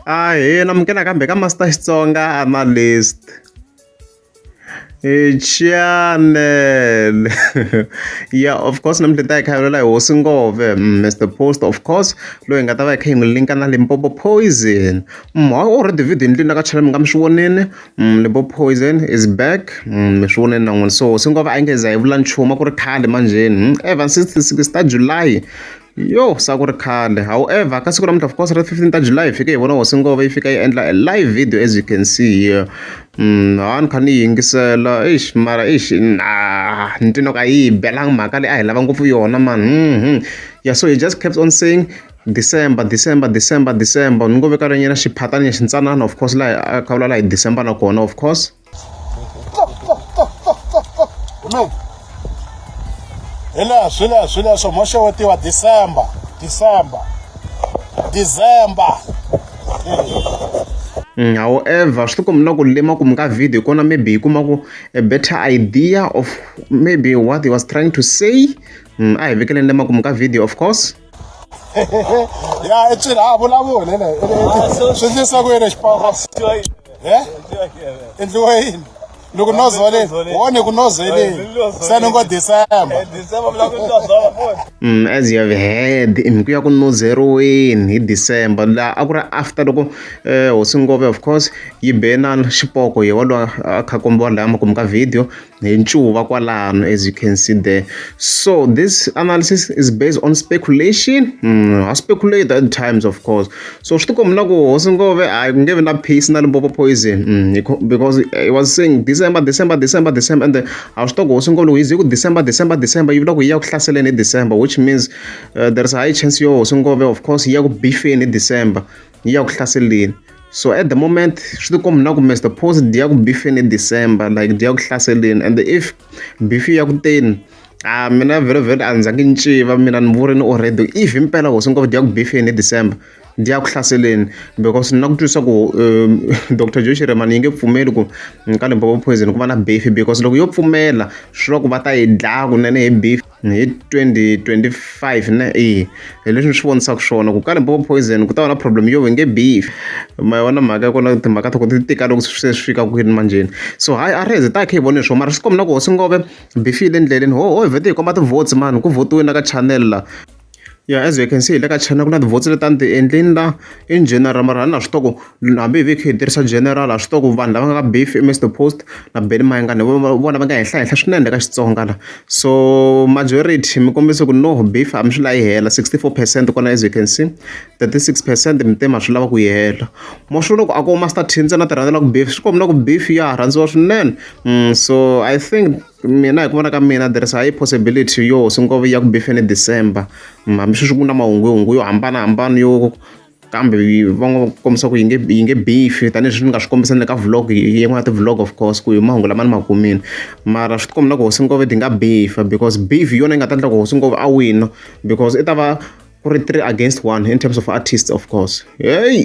Ahee namukela kambe ka Master Xitsonga Analyst channel yeah of course namuntlha ta hi kha hi vulavula hi hosi ngove Mr Post of course loyi hi nga ta va hi kha hi n'wi linka na Limpopo Poison already video ndlwini la ka channel mi nga mi swi vonini Limpopo Poison is back mi swi vonini na n'wina so hosi ngove a yi nge za hi vula nchumu a ku ri khale manjheni ever since 6 ta July Yo se a ku ri khale however ka siku namuntlha of course ra 15 ta July hi fike hi vona hosi ngove yi fika yi endla a live video as you can see here ha ni kha ni yingisela eish mara eish na ni twi na ku a yi hi belangi mhaka leyi a hi lava ngopfu yona mani yeah so he just kept on saying December December December December ni ngo veka nyana xiphatani xintsanana of course laha a kha vulavula hi December nakona of course. Hi leswi hi leswi hi leswo mo xewetiwa December December December. However swi tikomba na ku le makumu ka video hi kona maybe hi kuma ku a better idea of maybe what he was trying to say a hi vekeleni le makumu ka video of course. Ya i tswile ha vulavula le swi endlisa ku yini xipoko e endliwa yini loko nozoleni wone ku nozeleni se ni ngo December. As you have heard hi ku ya ku nozeriweni hi December laha a ku ri after loko hosi ngove of course yi be na xipoko hi walowa a kha kombiwa laya makumu ka video hi ncuva kwalano as you can see there so this analysis is based on speculation ha speculate at times of course so swi tikomba na ku hosi ngove a ku nge vi na peace na Limpopo Poison because he was saying December December December December and a swi tiva ku hosi ngove loko yi ze ku December December December yi vula ku yi ya ku hlaseleni hi December which means there is a high chance yo hosi ngove of course yi ya ku beefeni hi December yi ya ku hlaseleni so at the moment swi tikomba na ku Mr Post dyi ya ku beefeni hi December like dyi ya ku hlaseleni and if beef ya ku teni a mina vhele vhele a ni zangi ni civa mina ni vurini already if himpela hosi ngopfu dyi ya ku beefeni hi December dyi ya ku hlaseleni because ni na ku twisisa ku Doctor Joe Shirimani yi nge pfumeli ku ka Limpopo Poison ku va na beef because loko yo pfumela swi vula ku va ta yi dlaya kunene hi beef hi 2025 ne e hi leswi ni swi vonisaka swona ku ka Limpopo Poison ku ta va na problem yo va nge beef ma yona mhaka ya kona timhaka ta kona ti tika loko se swi fika kwini manjheni so hayi a ri hi ta hi kha hi vone swona mara swi komba na ku hosi ngove beef yi le ndleleni ho ho hi vhete hi komba ti-votes mani ku votiwini na ka channel la. Ya as you can see hi le ka channel ku na ti-votes leti a ni ti endlini la in general mara a na swi tiva ku hambi hi ve hi kha hi tirhisa general ha swi tiva ku vanhu lava nga ka beef i Mister Post na Benny Mayengani hi vona va nga henhla henhla swinene ka Xitsonga la so majority mi kombise ku no beef a mi swi lavi yi hela 64 percent kona as you can see 36 percent mi te ma swi lava ku yi hela mo swi vula ku a ko Master T ntsena ti rhandzela ku beef swi komba na ku beef ya ha rhandziwa swinene so I think Mina hi ku vona ka mina there is a high possibility yo hosi ngove ya ku bifeni December hambi sweswi ku na mahunguhungu yo hambanahambana yo kambe va ngo kombisa ku yi nge yi nge beef tanihileswi ni nga swi kombisa na le ka vlog yin'wana ya ti-vlog of course ku hi mahungu lama ni ma kumile mara swi tikomba na ku hosi ngove di nga beef because beef hi yona yi nga ta endla ku hosi ngove a wina because i ta va ku ri 3 against 1 in terms of artists of course hey.